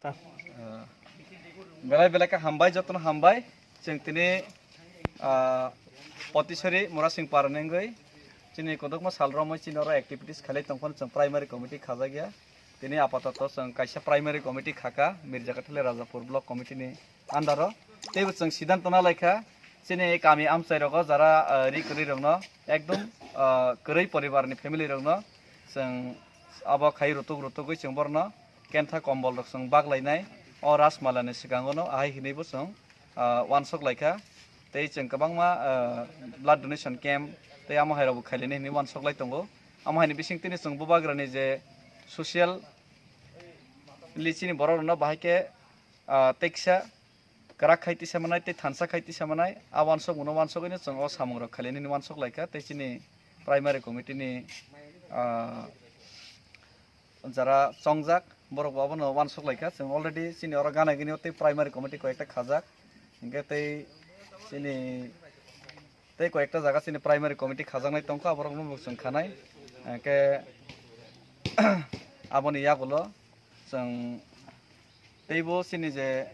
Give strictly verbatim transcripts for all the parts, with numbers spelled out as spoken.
Ah, belai belai khe hambai, jotono hambai. Chwng tini, ah, Potisari Murasing Para nengwi chini kodokma sal romwi chini oro activities khalai tongphano chwng primary committee khajakya. Tini apatoto chwng kaisa primary committee khaka Mirjakathali Rajapur block committee ni under o. Teibo chwng siddhanto nalaikha chini kami amchai rogo jara, ah, ri kwrwi rokno ekdom, ah, kwrwi poribar ni family rokno chwng abo khai rutuk rutugwi chwng borno kentha kombol rok chwng bak lainai. O Rajmala ni swkango no ahai hinwi bo chwng, ah, uansuk laikha. Tei chwng kwbangma, ah, blood donation camp tei amo hai rok bo khailini hinwi uansuk lai tongo. Amo hai ni bising tini chwng bubagra ni je social chini borok rok no bahai khe, ah, teksa kwrak khai tisa manai tei thansa khai tisa manai, a uansuk mano uansuk ino chwng o samung rok khailini hinwi uansuk laikha tei chini primary committee ni, ah, jara chongjak borok bo abono uansuk laikha. Chwng already chini oro gana gini o tei primary committee koi ekta khajak, hinkhe tei chini tei koi ekta jaga chini primary committee khajaknai tongkha, aborok no bo chwng khanai. Hinkhe aboni yagulo chwng teibo chini je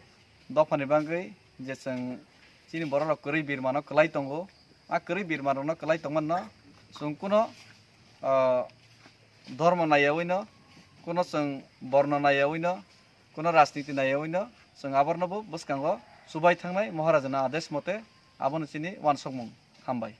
dophani bagwi je chwng chini borok rok kwrwi birmano kwlai tongo. A kwrwi birma rokno kwlai tongmano chwng kuno, ah, dhormo naiyawi no, kuno chwng borno naiyawi no, kuno rajniti naiyawi no, chwng aborno bo bwskango chubai thangnai Maharajana adesh mote. Abono chini uansukmung. Hambai.